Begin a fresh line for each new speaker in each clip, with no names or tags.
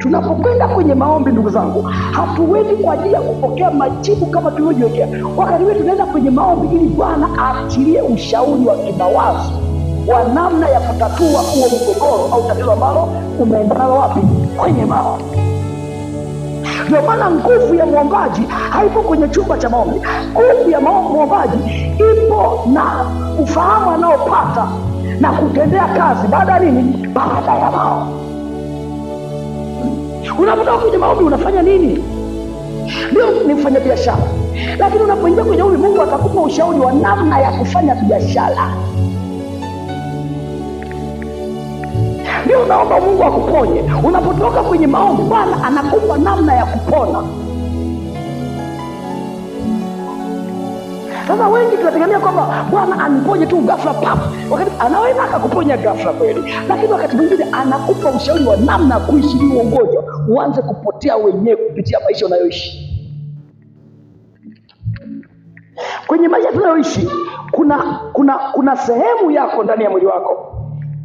Tunapokwenda kwenye maombi, ndugu zangu, hatuendi kwa ajili ya kupokea majibu kama tulivyojiwekea. Wakati wetu tunaenda kwenye maombi ili Bwana aachilie ushauri wa kimawazo wa namna ya kutatua huo mgogoro au tatizo ambalo umeenda nalo wapi? Kwenye maombi. Ndio maana nguvu ya mwombaji haipo kwenye chumba cha maombi. Nguvu ya mwombaji ipo na ufahamu anaopata na kutendea kazi baada ya nini? Baada ya maombi. Unapotoka kwenye maombi unafanya nini? Ndio ni mfanya biashara, lakini unapoingia kwenye maombi Mungu atakupa ushauri wa namna ya kufanya biashara. Ndio unaomba Mungu akuponye. Unapotoka kwenye maombi Bwana anakupa namna ya kupona. Sasa wengi tunategemea kwamba Bwana aniponye tu ghafla pap. Wakati anaweza akakuponya ghafla kweli, lakini wakati mwingine anakupa ushauri wa namna kuishi huo ugonjwa, uanze kupotea wenyewe kupitia maisha unayoishi. Kwenye maisha tunayoishi kuna sehemu yako ndani ya mwili wako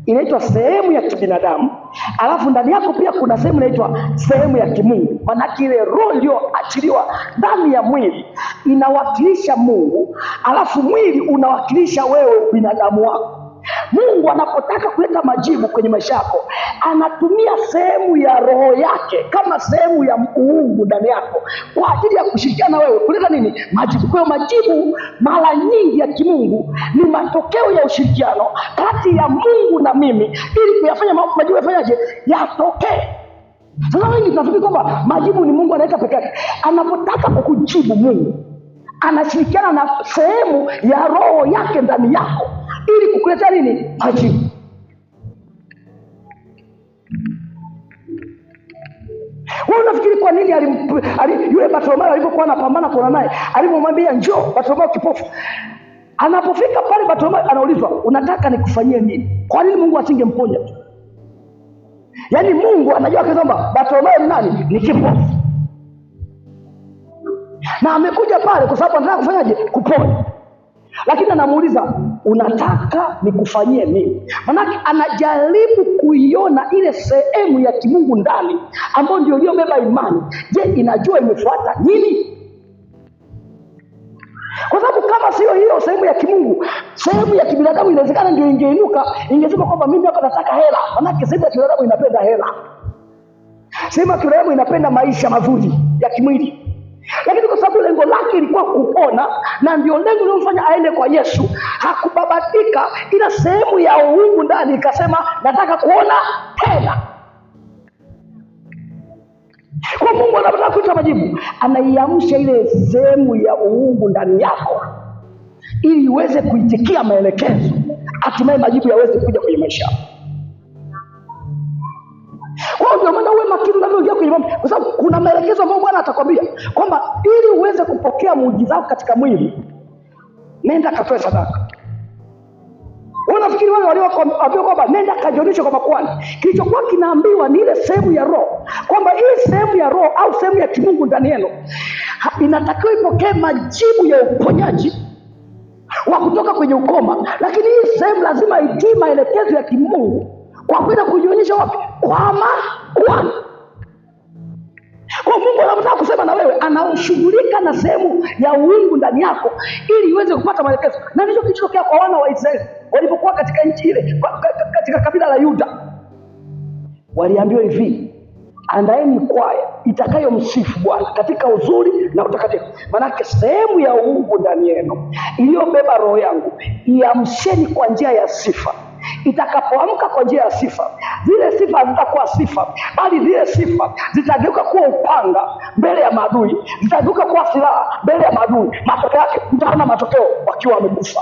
inaitwa sehemu ya kibinadamu, alafu ndani yako pia kuna sehemu inaitwa sehemu ya kimungu. Maana ile roho iliyoachiliwa ndani ya mwili inawakilisha Mungu, alafu mwili unawakilisha wewe binadamu wako. Mungu anapotaka kuleta majibu kwenye maisha yako anatumia sehemu ya roho yake kama sehemu ya uungu ndani yako kwa ajili ya kushirikiana wewe kuleta nini? Majibu. Kwa hiyo majibu mara nyingi ya kimungu ni matokeo ya ushirikiano kati ya Mungu na mimi ili kuyafanya majibu yafanyaje? Yatokee. Sasa wengi tunafikiri kwamba majibu ni Mungu analeta peke yake. Anapotaka kukujibu Mungu anashirikiana na sehemu ya roho yake ndani yako ili kukuletea nini? Majibu. Wewe unafikiri kwa nini yule Bartimayo alipokuwa anapambana kuona naye, alipomwambia njoo Bartimayo kipofu, anapofika pale Bartimayo anaulizwa unataka nikufanyie nini? Kwa nini Mungu asingemponya tu? Yaani Mungu anajua kwamba Bartimayo ni nani? Ni kipofu. Na amekuja pale kwa sababu anataka kufanyaje? Kuponya. Lakini anamuuliza unataka nikufanyie nini? Maanake anajaribu kuiona ile sehemu ya kimungu ndani ambayo ndio iliyobeba imani. Je, inajua imefuata nini? Kwa sababu kama sio hiyo sehemu ya kimungu, sehemu ya kibinadamu inawezekana ndio ingeinuka, ingesema kwamba mimi hapa nataka hela. Maanake sehemu ya kibinadamu inapenda hela. Sehemu ya kibinadamu inapenda maisha mazuri ya kimwili. Lakini kwa sababu lengo lake ilikuwa kupona na ndio lengo lililomfanya aende kwa Yesu, hakubabatika, ila sehemu ya uungu ndani ikasema nataka kuona tena. Kwa Mungu anapotaka kuita majibu, anaiamsha ile sehemu ya uungu ndani yako ili iweze kuitikia maelekezo, hatimaye majibu yaweze kuja kwenye maisha yako. Kwa hiyo maana uwe makini unavyoingia kwenye maombi, kwa sababu kuna maelekezo ambayo Bwana atakwambia kwamba ili uweze kupokea muujiza wako katika mwili, nenda katoe sadaka. Unafikiri wale walioambiwa kwamba nenda kajionyeshe kwa makuhani, kilichokuwa kinaambiwa ni ile sehemu ya roho, kwamba hii sehemu ya roho au sehemu ya kimungu ndani yenu inatakiwa ipokee majibu ya uponyaji wa kutoka kwenye ukoma, lakini hii sehemu lazima itii maelekezo ya kimungu kwa kwenda kujionyesha wapi? Kwa makuhani. Kwa Mungu anapotaka kusema na wewe, anashughulika na sehemu ya uungu ndani yako ili iweze kupata maelekezo. Na ndicho kilichotokea kwa wana wa Israeli walipokuwa katika nchi ile, katika kabila la Yuda. Waliambiwa hivi, andaeni kwaya itakayomsifu Bwana katika uzuri na utakatifu. Maanake sehemu ya uungu ndani yenu iliyobeba roho yangu iamsheni kwa njia ya sifa. Itakapoamka kwa njia ya sifa, zile sifa hazitakuwa sifa, bali zile sifa zitageuka kuwa upanga mbele ya maadui, zitageuka kuwa silaha mbele ya maadui. Matokeo yake mtaona matokeo wakiwa wamekufa.